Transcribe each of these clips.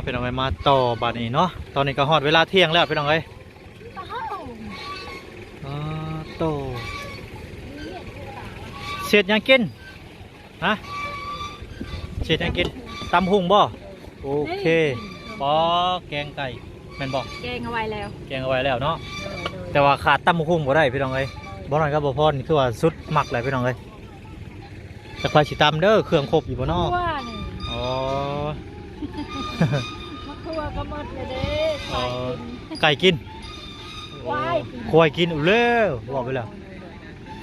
ພີ່ນ້ອງເອີຍ ມາຕໍ່ບາດນີ້ເນາະ. ຕອນນີ້ກໍຮອດເວລາທ່ຽງແລ້ວພີ່ນ້ອງເອີຍ. ອໍ ໂຕ ເຮັດຫຍັງກິນ? ຮະ ເຮັດຫຍັງກິນ? ຕຳຫຸ່ງບໍ່? ໂອເຄ. ອໍ ແກງໄກ່ແມ່ນບໍ່? ແກງເອົາໄວ້ແລ້ວ ແກງເອົາໄວ້ແລ້ວເນາະ. ແຕ່ວ່າຂາດຕຳຫຸ່ງບໍ່ໄດ້ພີ່ນ້ອງເອີຍ. ບໍ່ນ້ອຍກັບບໍ່ພອນ ຄືວ່າສຸດມັກແຫຼະພີ່ນ້ອງເອີຍ. ຈັກໃຜຊິຕຳເດີ ເຄື່ອງຄົບຢູ່ບໍ່ເນາະ? ອໍ ໝາກຖົ່ວກໍໝົດແລ້ວເດ້. ໄກ່ກິນ ຄວາຍກິນ ເອີ ເວົ້າໄປແລ້ວ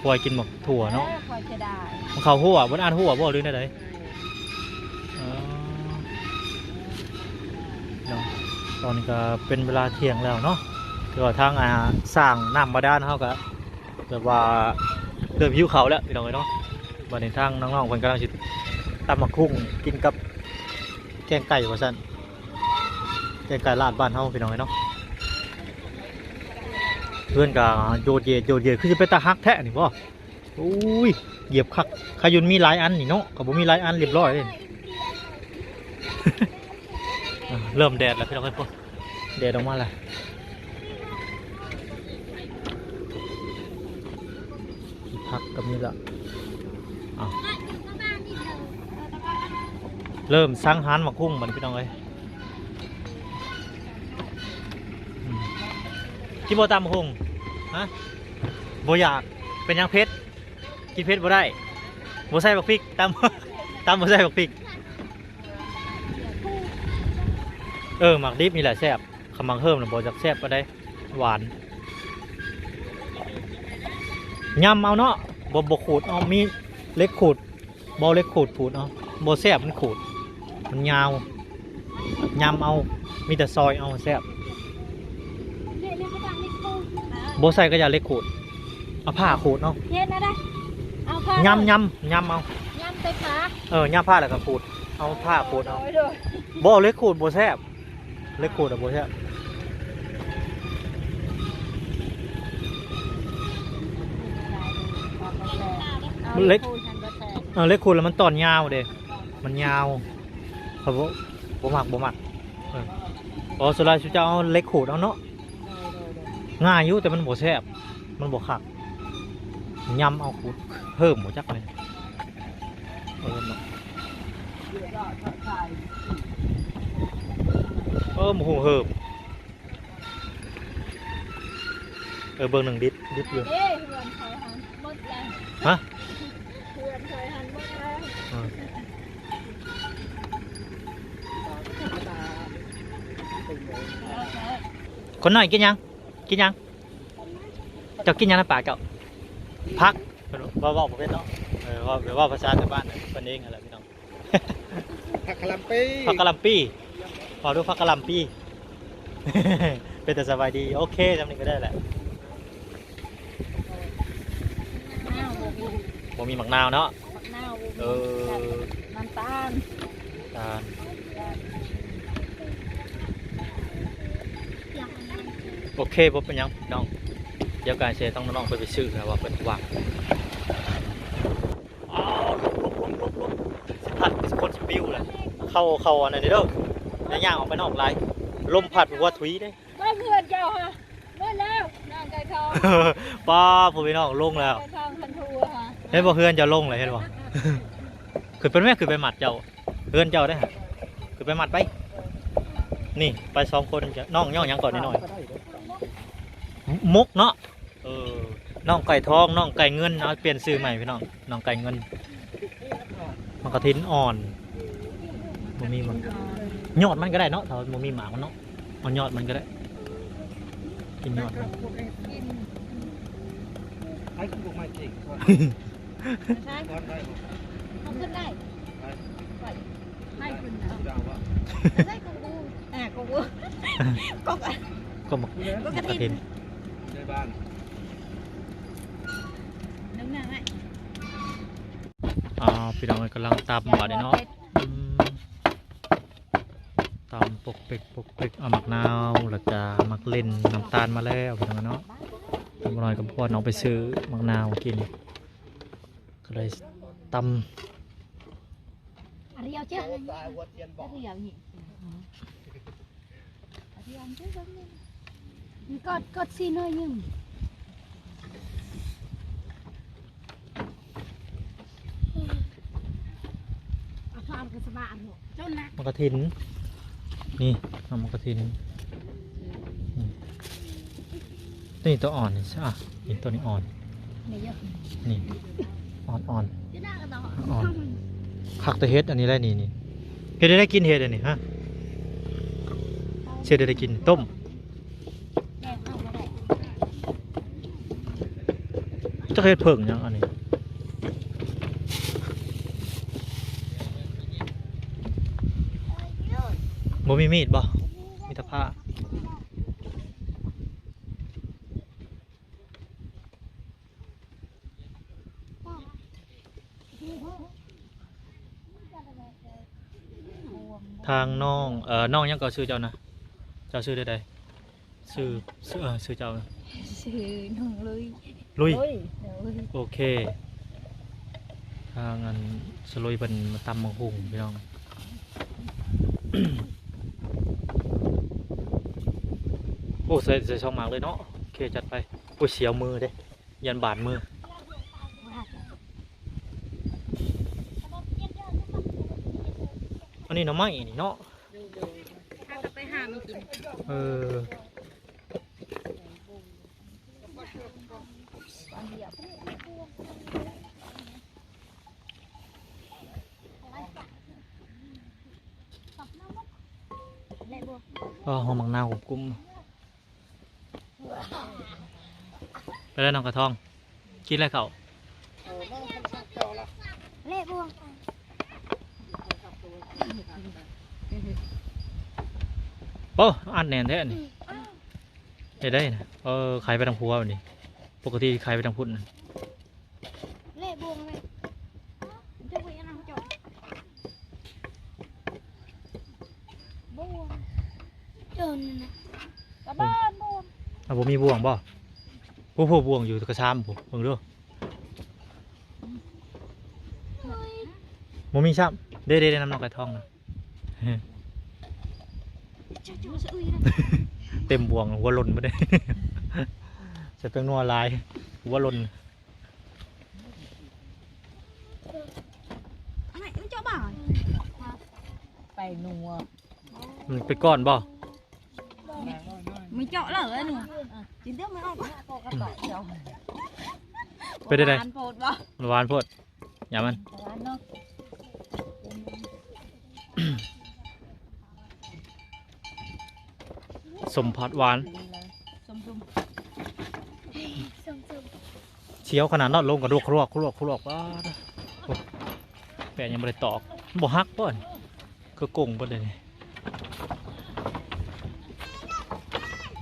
ຄວາຍກິນໝາກຖົ່ວເນາະ. ເອີ ຄວາຍເສຍດາຍ ມັນເຂົ້າຮົ້ວ ບໍ່ໄດ້ອັດຮົ້ວບໍ່ ຫຼືແນວໃດ? ເອີ ເນາະ ຕອນນີ້ກໍເປັນເວລາທ່ຽງແລ້ວເນາະ. ຄືວ່າທາງ ອ່າ ສ້າງນ້ຳບາດານເຮົາກໍ ແບບວ່າເລີ່ມຫິວເຂົ້າແລ້ວພີ່ນ້ອງເອີຍເນາະ. ບັດນີ້ທາງນ້ອງໆເພິ່ນກຳລັງຊິຕຳໝາກຫຸ່ງກິນກັບແກງໄກ່ວ່າຊັ້ນ ແກງໄກ່ລາດບ້ານເຮົາພີ່ນ້ອງເອີຍເນາະ. ເຮືອນກໍໂຍດເຢດໂຍດເຢດ ຄືຊິເປັນຕາຮັກແທ້ນີ້ບໍ່? ໂອ້ຍ ຢຽບຄັກ ຂະຍຸນມີຫຼາຍອັນນີ້ເນາະ ກໍບໍ່ມີຫຼາຍອັນ ລຽບຮ້ອຍເດ້. ອ່າ ເລີ່ມແດດແລ້ວພີ່ນ້ອງເອີຍ ແດດອອກມາແລ້ວ. ຜັກກໍມີລະ ເອົາ ເລີ່ມສັງຫານໝາກຫຸ່ງບັດນີ້ພີ່ນ້ອງເອີຍ. ອືມ ກິນບໍ່ຕຳບັກຫຸ່ງ? ຮະ ບໍ່ຢາກ ເປັນຫຍັງ? ເຜັດ ກິນເຜັດບໍ່ໄດ້ ບໍ່ໃສ່ບັກພິກ ຕຳ ຕຳບໍ່ໃສ່ບັກພິກ. ເອີ ໝາກດິບນີ້ແຫຼະແຊບ ຄັນໝາກເຫີມນະບໍ່ຈັກແຊບປານໃດ ຫວານ. ຫຍ້ຳເອົາເນາະ ບໍ່ ບໍ່ຂູດເອົາ ມີເຫຼັກຂູດ ບໍ່ເຫຼັກຂູດຂູດເອົາ ບໍ່ແຊບ ມັນຂູດ ມັນຍາວ ຫຍ້ຳເອົາ ມີແຕ່ຊອຍເອົາ ແຊບ. ບໍ່ໃສ່ກະຢ່າເຫຼັກຂູດ ເອົາຜ້າຂູດເອົາ. ເຮັດແນວໃດ? ເອົາຜ້າ ຫຍ້ຳ ຫຍ້ຳ ຫຍ້ຳເອົາ ຫຍ້ຳໃສ່ຜ້າ. ເອີ ຫຍ້ຳຜ້າແລ້ວກໍຂູດ ເອົາຜ້າຂູດເອົາ. ໂດຍ ໂດຍ ບໍ່ເຫຼັກຂູດບໍ່ແຊບ ເຫຼັກຂູດອະບໍ່ແຊບ. ເຫຼັກ ເອີ ເຫຼັກຂູດແລ້ວມັນຕອນຍາວເດ້ ມັນຍາວ ຂ້ອຍບໍ່ ບໍ່ມັກ ບໍ່ມັກ. ເອີ ອໍ ສ່ວນຫຼາຍຊຸມເຈົ້າເອົາເຫຼັກຂູດເອົາເນາະ. ໂດຍ ໂດຍ ໂດຍ ງ່າຍຢູ່ ແຕ່ມັນບໍ່ແຊບ ມັນບໍ່ຄັກ ຫຍ້ຳເອົາຂູດເພີ່ມບໍ່ຈັກເລີຍ. ເອີ ເນາະ ເອີ ໝາກຫຸ່ງເຫີມ. ເອີ ເບິ່ງໜຶ່ງດິບ ດິບຢູ່. ເດ້ ເຮືອນຂ້ອຍຫັ້ນໝົດແລ້ວ. ຮະ ເຮືອນຂ້ອຍຫັ້ນໝົດແລ້ວ. ເອີ ຄົນນ້ອຍກິນຫຍັງ? ກິນຫຍັງ? ເຈົ້າກິນຫຍັງນຳປາກເຈົ້າ? ຜັກ ເວົ້າ ເວົ້າບໍ່ເປັນເນາະ. ເອີ ເວົ້າ ເວົ້າພາສາຊາວບ້ານເພິ່ນເອງຫັ້ນແຫຼະພີ່ນ້ອງ. ຜັກກະຫຼ່ຳປີ ຜັກກະຫຼ່ຳປີ ເວົ້າດູ ຜັກກະຫຼ່ຳປີ ເປັນຕາສະບາຍດີ. ໂອເຄ ຊ່ຳນີ້ກໍໄດ້ແຫຼະ. ບໍ່ມີໝາກນາວເນາະ. ໝາກນາວບໍ່ມີ. ເອີ ນ້ຳຕານ ຕານ. ໂອເຄ ບໍ່ເປັນຫຍັງນ້ອງ ດຽວການເຊຕ້ອງນ້ອງໄປ ໄປຊື້ແລ້ວວ່າເພິ່ນວ່າງ. ອ້າວ ຫຼົບ ຫຼົບ ຫຼົບ ຫຼົບ ຊິພັດ ຄົນຊິປິວແຫຼະ. ເຂົ້າ ເຂົ້າອັນນັ້ນເດີ ຢ່າຍ່າງອອກໄປນອກຫຼາຍ ລົມພັດຫົວທຸຍເດ້. ເບິ່ງເຮືອນເຈົ້າຫະ ເບິດແລ້ວ ນ້ອງໄກ່ທອງ. ປ້າ ພໍ່ພີ່ນ້ອງລົງແລ້ວ ໄກ່ທອງພັນທົ່ວຫະ. ເຫັນບໍ່ ເຮືອນເຈົ້າລົງແລ້ວ ເຫັນບໍ່? ຂຶ້ນໄປແມ່ ຂຶ້ນໄປມັດເຈົ້າ ເຮືອນເຈົ້າເດ້ຫະ. ຂຶ້ນໄປມັດໄປ ນີ້ໄປສອງຄົນ. ນ້ອງ ນ້ອງຫຍັງກ່ອນ ນ້ອຍໆ ມົກເນາະ. ເອີ ນ້ອງໄກ່ທອງ ນ້ອງໄກ່ເງິນ ເອົາ ປ່ຽນຊື່ໃໝ່ພີ່ນ້ອງ ນ້ອງໄກ່ເງິນ. ໝາກກະທິນອ່ອນ ບໍ່ມີໝາກ ຍອດມັນກໍໄດ້ເນາະ ຖ້າບໍ່ມີໝາກມັນເນາະ. ເອົາຍອດມັນກໍໄດ້ ກິນຍອດມັນ. ໃຫ້ຄືບໍ່ມາເກັ່ງກ່ອນ ໃຊ່ ກ່ອນໄດ້ບໍ່? ເອົາຂຶ້ນໄດ້ ໄປ ໄປຂຶ້ນນະ ໄດ້ກໍບໍ່ ອ່າ ກໍບໍ່ ກໍ ກໍໝາກ ກໍກະທິນ ກະທິນ ໃນບ້ານ ໜຶ່ງໜ້າໄວ້. ອ້າວ ພີ່ນ້ອງເອີຍ ກຳລັງຕຳບາດນີ້ເນາະ. ອືມ ຕຳປົກເປັກປົກເປັກ ເອົາໝາກນາວ ແລ້ວກະໝາກເລັ່ນ ນ້ຳຕານມາແລ້ວພີ່ນ້ອງເນາະ. ນ້ອຍກໍພອນອອກໄປຊື້ໝາກນາວກິນ ກໍໄດ້ຕຳ. ອາ ດຽວເຈົ້າ ດຽວນີ້ ກອດ ກອດຊີ້ໜ້ອຍໜຶ່ງ. ເອົາຄວາມກັນສະບາຍເນາະ ຈົນລະ ໝາກກະຖິນ ນີ້ ເອົາໝາກກະຖິນ ອືມ ຕົວນີ້ຕົວອ່ອນນີ້ຊະ ນີ້ຕົວນີ້ອ່ອນ ນີ້ເຍາະ ນີ້ອ່ອນໆ ຢູ່ໜ້າກໍຕ້ອງອ່ອນ ຄັກແຕ່ເຫັດອັນນີ້ແຫຼະ ນີ້ ນີ້ ເຮັດໄດ້ກິນເຫັດອັນນີ້ ຮະ ເຮັດໄດ້ກິນ ຕົ້ມ. ຈັກເຮັດເຜິ້ງຫຍັງອັນນີ້ ບໍ່ມີມີດບໍ່ ມີແຕ່ພ້າ. ທາງນ້ອງ ເອີ ນ້ອງຫຍັງກໍຊື່ເຈົ້ານະ? ເຈົ້າຊື່ແນວໃດ? ຊື່ ຊື່ ເອີ ຊື່ເຈົ້ານະ? ຊື່ນ້ອງລຸຍ. ລຸຍ? ລຸຍ ໂດຍ. ໂອເຄ ທາງອັນສະລຸຍເພິ່ນມາຕຳໝາກຫຸ່ງພີ່ນ້ອງ. ໂອ້ ໃສ່ ໃສ່ສອງໝາກເລີຍເນາະ. ໂອເຄ ຈັດໄປ. ໂອ້ຍ ສຽວມືເດ້. ຢ້ານບາດມື. ອັນນີ້ໜໍ່ໄມ້ນີ້ເນາະ. ເຮົາກໍໄປຫາມາກິນ. ເອີ ອໍ ຫອມໝາກນາວກຸ້ມໆ. ໄປແລ້ວນ້ອງກະທອງ ກິນແລ້ວເຂົ້າ. ເລະບ່ວງ. ໂອ້ ອັດແໜ້ນແທ້ນີ້. ເຮັດໄດ້ນະ. ເອີ ໄຂໄປທາງຂົວບັດນີ້. ປົກກະຕິໄຂໄປທາງພຸ້ນ. ເລະບ່ວງເລີຍ. ເຈົ້າໄປອັນນັ້ນເຈົ້າ. ບ່ວງ. ເຈົ້ານັ້ນນະ. ກະບ້ານບ່ວງ. ເອົາ ບໍ່ມີບ່ວງບໍ່? ຜູ້ ຜູ້ບ່ວງຢູ່ກະຊາມຜູ້ ເບິ່ງດູ. ບໍ່ມີຊ້ຳ. ເດ້ໆໆ ນຳນ້ອງໄກ່ທອງນະ. ເຕັມບ່ວງ ຫົວຫຼົ່ນເບິດເດ້. ໃສ່ແປ້ງນົວຫຼາຍ ຫົວຫຼົ່ນ. ອັນນັ້ນມັນເຈາະບ່າ ແປ້ງນົວ. ມັນໄປກ່ອນບໍ່? ມັນເຈາະແລ້ວອັນນີ້. ກິນເດີ ມັນອອກ. ເປັນໃດ? ຫວານໂພດບໍ່? ມັນຫວານໂພດ. ຢ່າມັນ ຫວານເນາະ. ສົ້ມຜັດຫວານ. ສົ້ມໆ. ສຽວຂະໜາດເນາະ ລົງກະດູກຄຣວກຄຣວກຄຣວກ. ປາດ ໂອ້ ແປ້ນຍັງບໍ່ໄດ້ຕອກ ບໍ່ຫັກບໍ່? ຄືກົງເບິດເດນີ້.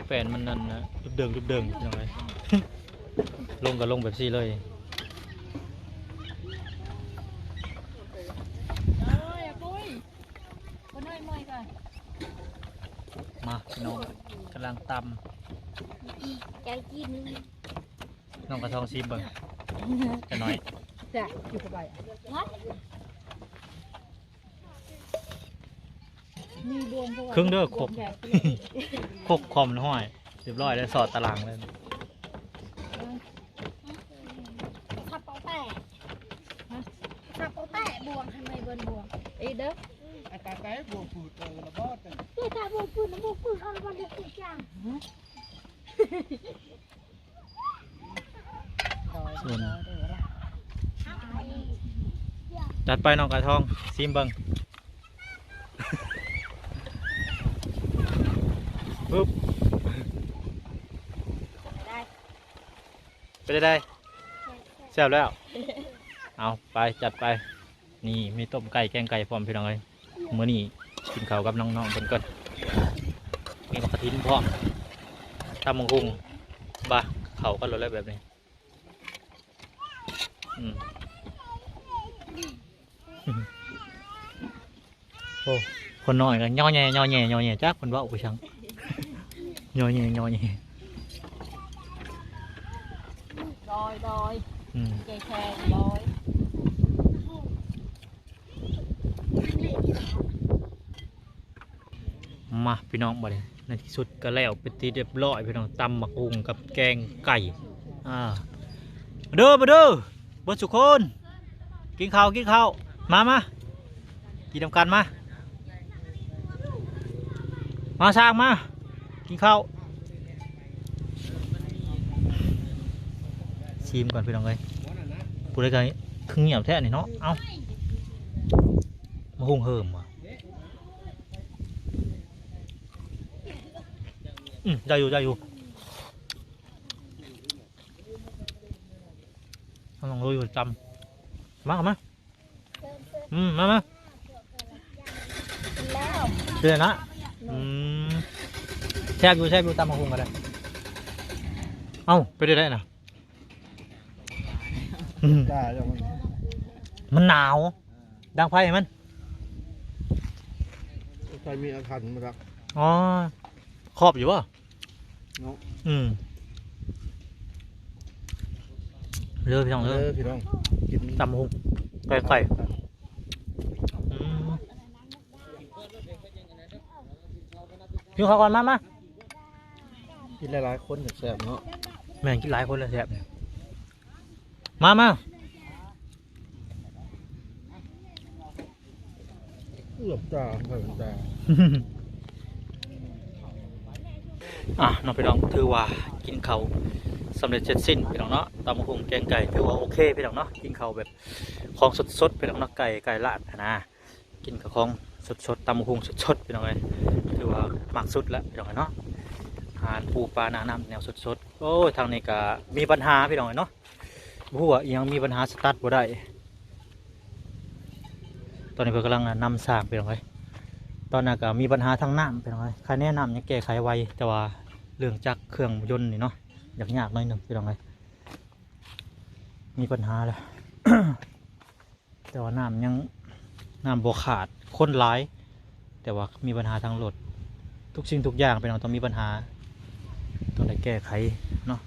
ແປ້ນມັນນັ້ນນະ ດຶບເດິງ ດຶບເດິງ ພີ່ນ້ອງເອີຍ. ລົງກະລົງແບບຊີ້ເລີຍ. ມາ ພີ່ນ້ອງ ກຳລັງຕຳ. ຢາກກິນ. ນ້ອງກະທອງຊີມເບິ່ງ ຈະໜ້ອຍ. ເຄິ່ງເດີ ຄົກ ຄົກຄອມຫ້ອຍ ຮຽບຮ້ອຍແລ້ວ ສອດຕາລາງເລີຍ. ສັບເປົາແຕະ ສັບເປົາແຕະ ບ່ວງ ໃຫ້ໄມ້ເບິ່ງບ່ວງ. ເອີເດີ ອາກາດໃດ ບ່ວງປືດ ເອີ ລະບອດ. ເອີ ຖ້າບ່ວງປືດ ບ່ວງປືດ ເອົາລະບອດເດີ ຄືຈັ່ງ. ຈັ່ດໄປນ້ອງກະທອງ ຊີມເບິ່ງ. ປຶບ ເປັນໃດ? ແຊບແລ້ວ. ເອົາ ໄປ ຈັດໄປ. ນີ້ມີຕົ້ມໄກ່ແກງໄກ່ພ້ອມ ພີ່ນ້ອງເອີຍ. ມື້ນີ້ກິນເຂົ້າກັບນ້ອງໆເພິ່ນກ່ອນ. ມີໝາກກະຖິນພ້ອມ ຕຳບັກຫຸ່ງ. ບາ ເຂົ້າກັນໂລດແຫຼະແບບນີ້. ອືມ ໂອ້ ຄົນນ້ອຍກໍຍໍແຍ່ ຍໍແຍ່ ຍໍແຍ່ ຈັກເພິ່ນເວົ້າໄປສັງ ຍໍແຍ່ ຍໍແຍ່. ໂດຍ ໂດຍ ອືມ ເຈແຊ ໂດຍ. ມາ ພີ່ນ້ອງ ບາດນີ້ ໃນທີ່ສຸດກໍແລ້ວເປັນທີ່ຮຽບຮ້ອຍພີ່ນ້ອງ ຕຳບັກຫຸ່ງກັບແກງໄກ່. ອ່າ ມາເດີ ມາເດີ ເບິດສຸຄົນ ກິນເຂົ້າ ກິນເຂົ້າ ມາ ມາ ກິນນຳກັນ ມາ ມາ ຊ່າງ ມາ ກິນເຂົ້າ. ຊີມກ່ອນພີ່ນ້ອງເອີຍ ຜູ້ໃດກໍຄືງຽບແທ້ນີ້ເນາະ. ເອົ້າ ມາຫຸ່ງເຫີມວ່ະ. ອືມ ໄດ້ຢູ່ ໄດ້ຢູ່ ເອົາລອງລຸຍ ຈຳ ມາ ເຂົ້າມາ. ອືມ ມາ ມາ ກິນແລ້ວ ເປັນໄງນະ? ອືມ ແຊບຢູ່ ແຊບຢູ່ ຕຳບັກຫຸ່ງກໍໄດ້. ເອົ້າ ເປັນໄດ້ນະ? ອືມ ມັນໜາວ ດັງໄຟໃຫ້ມັນ ໃສ່ມີອາຖັນມາຈັກ. ອໍ ຄອບຢູ່ບໍ່? ເນາະ ອືມ ເດີພີ່ນ້ອງເດີ ເດີພີ່ນ້ອງ ກິນຕຳບັກຫຸ່ງ ໄກ່ ໄກ່ ອືມ ກິນເຂົ້າກ່ອນ ມາ ມາ ກິນຫຼາຍໆຄົນແຊບເນາະ. ແມ່ນ ກິນຫຼາຍຄົນແລ້ວແຊບ. ມາ ມາ ເກືອບຕາ ເກືອບຕາ. ອ່ະ ເນາະພີ່ນ້ອງ ຖືວ່າກິນເຂົ້າສຳເລັດເສັດສິ້ນພີ່ນ້ອງເນາະ. ຕຳບັກຫຸ່ງແກງໄກ່ ຖືວ່າໂອເຄພີ່ນ້ອງເນາະ ກິນເຂົ້າແບບຂອງສົດໆ ພີ່ນ້ອງເນາະ ໄກ່ ໄກ່ລາດຫັ້ນນະ. ກິນກັບຂອງສົດໆ ຕຳບັກຫຸ່ງສົດໆ ພີ່ນ້ອງເອີຍ ຖືວ່າມັກສຸດແລ້ວພີ່ນ້ອງເນາະ. ອາຫານປູປາໜ້ານ້ຳແນວສົດໆ. ໂອ້ຍ ທາງນີ້ກໍມີບັນຫາພີ່ນ້ອງເນາະ ບໍ່ຮູ້ວ່າອີ່ຫຍັງ ມີບັນຫາສະຕາດບໍ່ໄດ້. ຕອນນີ້ເພິ່ນກຳລັງນຳສ້າງພີ່ນ້ອງເອີຍ. ຕອນນັ້ນກໍມີບັນຫາທາງນ້ຳພີ່ນ້ອງເອີຍ ຄາແນນ້ຳຍັງແກ້ໄຂໄວ ແຕ່ວ່າເລື່ອງຈັກເຄື່ອງຍົນນີ້ເນາະ ຍາກໆໜ້ອຍໜຶ່ງພີ່ນ້ອງເອີຍ ມີບັນຫາແລ້ວ. ແຕ່ວ່ານ້ຳຍັງ ນ້ຳບໍ່ຂາດ ຄົນຫຼາຍ ແຕ່ວ່າມີບັນຫາທາງລົດ. ທຸກສິ່ງທຸກຢ່າງພີ່ນ້ອງຕ້ອງມີບັນຫາ ຕ້ອງໄດ້ແກ້ໄຂເນາະ.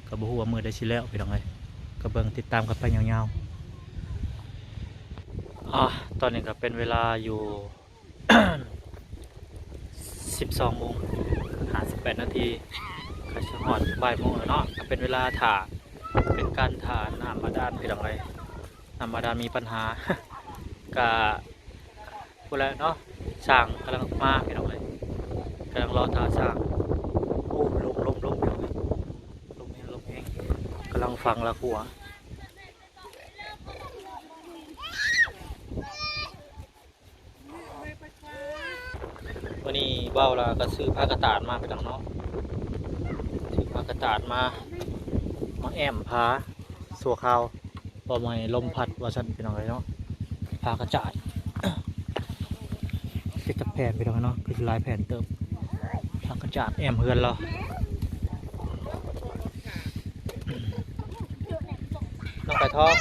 ກໍບໍ່ຮູ້ວ່າມື້ໃດຊິແລ້ວພີ່ນ້ອງເອີຍ ກໍເບິ່ງຕິດຕາມກັນໄປຍາວໆ. ອ່າ ຕອນນີ້ກໍເປັນເວລາຢູ່ ສິບສອງໂມງຫ້າສິບແປດນາທີ ໃກ້ຊິຮອດບ່າຍໂມງແລ້ວເນາະ. ກໍເປັນເວລາຖ້າ ເປັນການຖ້ານ້ຳບາດານພີ່ນ້ອງເອີຍ ນ້ຳບາດານມີບັນຫາ ກະພຸ້ນແຫຼະເນາະ ຊ່າງກຳລັງມາພີ່ນ້ອງເອີຍ ກຳລັງລໍຖ້າຊ່າງ. ໂອ້ ລົມ ລົມ ລົມພີ່ນ້ອງເອີຍ ລົມແຮງ ລົມແຮງ ກຳລັງຝັງລາກົວ. ມື້ນີ້ບ່າວລາກໍຊື້ຜ້າກະຕາດມາພີ່ນ້ອງເນາະ ຊື້ຜ້າກະຕາດມາ ມາແອ້ມຜ້າຊົ່ວຄາວ ບໍ່ໃຫ້ລົມພັດວ່າຊັ້ນພີ່ນ້ອງເອີຍເນາະ. ຜ້າກະຈາດ ຈັກແຜ່ນພີ່ນ້ອງເນາະ ຄືຫຼາຍແຜ່ນເຕີບ. ຜັກກະຈາດແອ້ມເຮືອນລາວ. ນ້ອງໄກ່ທອງ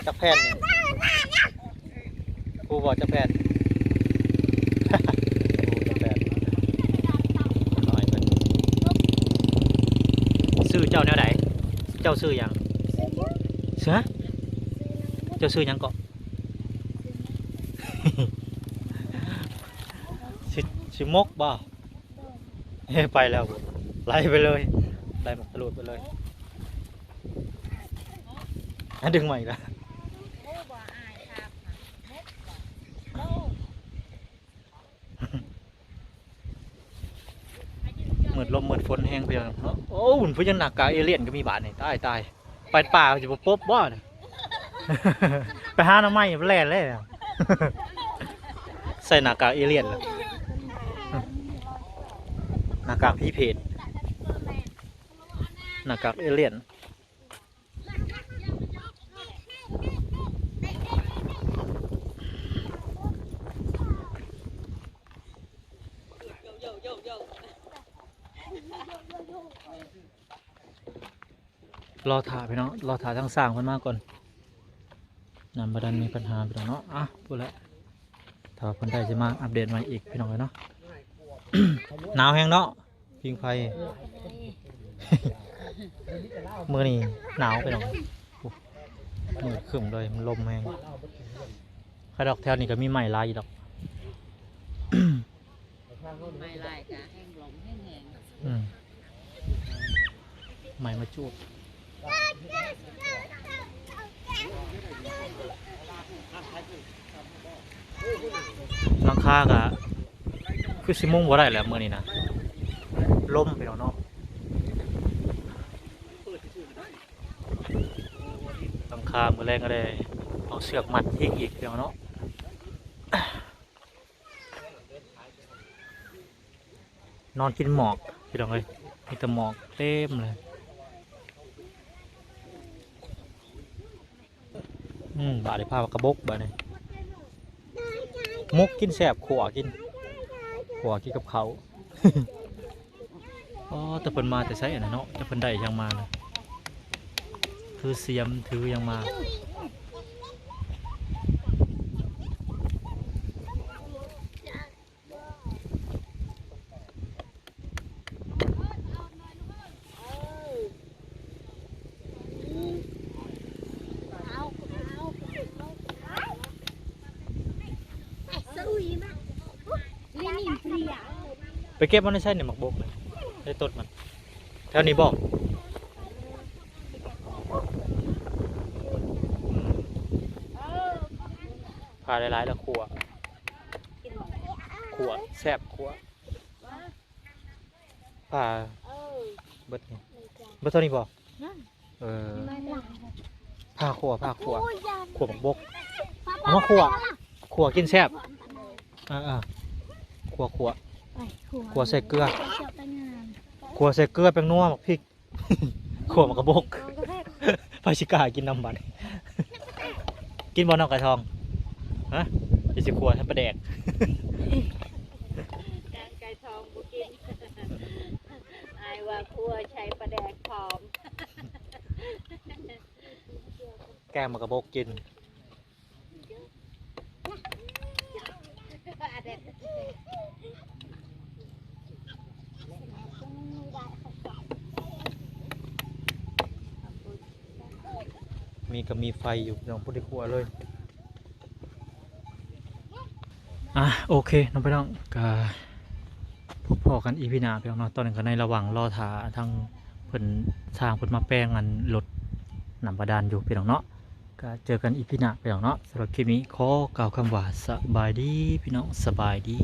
ຈັກແຜ່ນນີ້? ຮູ້ບໍ່ຈັກແຜ່ນ? ຮູ້ຈັກແຜ່ນ. ນ້ອຍເພິ່ນ. ຊື່ເຈົ້າແນວໃດ? ເຈົ້າຊື່ຫຍັງ? ເສືອ? ເຈົ້າຊື່ຫຍັງເກາະ? ຊິ ຊິມົກບໍ່? ເອີ ໄປແລ້ວ ໄລ່ໄປເລີຍ ໄລ່ໝາກຕະຫຼຸດໄປເລີຍ. ອ່ະ ດຶງມາອີກແລ້ວ. ມືດລົມມືດຝົນແຮງເພິ່ນເນາະ. ໂອ້ ເພິ່ນຍັງໜ້າກາກເອລຽນກໍມີບາດນີ້ ຕາຍ ຕາຍ. ໄປປ່າຊິບໍ່ປົບບໍ່? ໄປຫາໜໍ່ໄມ້ແລ່ນເລີຍ ໃສ່ໜ້າກາກເອລຽນ ໜ້າກາກຜີເຜດ ໜ້າກາກເອລຽນ. ລໍຖ້າພີ່ນ້ອງ ລໍຖ້າທາງຊ່າງເພິ່ນມາກ່ອນ. ນ້ຳບໍ່ທັນມີບັນຫາພີ່ນ້ອງເນາະ. ອ່ະ ພຸ້ນແຫຼະ ຖ້າເພິ່ນໄດ້ຊິມາອັບເດດໃໝ່ອີກພີ່ນ້ອງເອີຍເນາະ. ໜາວແຮງເນາະ ຜິງໄຟ. ມື້ນີ້ໜາວພີ່ນ້ອງ. ໂອ້ ມືດຄຶ້ມເລີຍ ມັນລົມແຮງ. ຄະດອກແຖວນີ້ກໍມີໄມ້ຫຼາຍຢູ່ດອກ. ໄມ້ຫຼາຍກະແຮ່ງລົມແຮ່ງແຮງ. ອືມ ໄມ້ມາຈູດ ຫຼັງຄາກະຄືຊິມຸງບໍ່ໄດ້ແລ້ວມື້ນີ້ນະ ລົມພີ່ນ້ອງເນາະ. ຫຼັງຄາມື້ແລງກະໄດ້ເອົາເຊືອກມັດອີກ ພີ່ນ້ອງເນາະ. ນອນກິນໝອກພີ່ນ້ອງເອີຍ ມີແຕ່ໝອກເຕັມເລີຍ. ອືມ ບາດນີ້ພາໝາກກະບົກບາດນີ້ ໝົກກິນແຊບ ຂົ້ວກິນ ຂົ້ວກິນກັບເຂົ້າ. ອໍ ແຕ່ເພິ່ນມາແຕ່ໃສອັນນັ້ນເນາະ ແຕ່ເພິ່ນໄດ້ຫຍັງມານະ ຖືສຽມຖືຫຍັງມາ. ໄປເກັບມາແຕ່ໃສນີ້ ໝາກບົກນະ ໃນຕົ້ນມັນ ແຖວນີ້ບໍ່? ຜ່າຫຼາຍໆ ແລ້ວຂົ້ວ ຂົ້ວແຊບ ຂົ້ວ ຜ່າເບິດນີ້ ເບິດເທົ່ານີ້ບໍ່? ເອີ ຜ່າຂົ້ວ ຜ່າຂົ້ວ ຂົ້ວໝາກບົກ ເອົາມາຂົ້ວ ຂົ້ວກິນແຊບ. ເອີໆ ຂົ້ວ ຂົ້ວ ຂົ້ວໃສ່ເກືອ ຂົ້ວໃສ່ເກືອ ແປ້ງນົວ ໝາກພິກ ຂົ້ວໝາກກະບົກ ໃຜຊິກ້າກິນນຳບັດ ກິນບໍ່ນ້ອງໄກ່ທອງ? ຮະ ຊິ ຊິຂົ້ວໃສ່ປາແດກ ນາງໄກ່ທອງບໍ່ກິນ ອ້າຍວ່າຂົ້ວໃສ່ປາແດກພ້ອມ ແກງໝາກກະບົກກິນ. ມີ ກະມີໄຟຢູ່ພີ່ນ້ອງ ພໍໄດ້ຂົ້ວເລີຍ. ອ່າ ໂອເຄເນາະພີ່ນ້ອງ ກະພົບພໍ້ກັນອີພີໜ້າພີ່ນ້ອງເນາະ. ຕອນນີ້ກະໃນລະຫວ່າງລໍຖ້າທາງເພິ່ນ ຊ່າງເພິ່ນມາແປງອັນລົດນ້ຳບາດານຢູ່ພີ່ນ້ອງເນາະ. ກະເຈີກັນອີພີໜ້າພີ່ນ້ອງເນາະ. ສຳລັບຄລິບນີ້ຂໍກ່າວຄຳວ່າສະບາຍດີພີ່ນ້ອງ ສະບາຍດີ.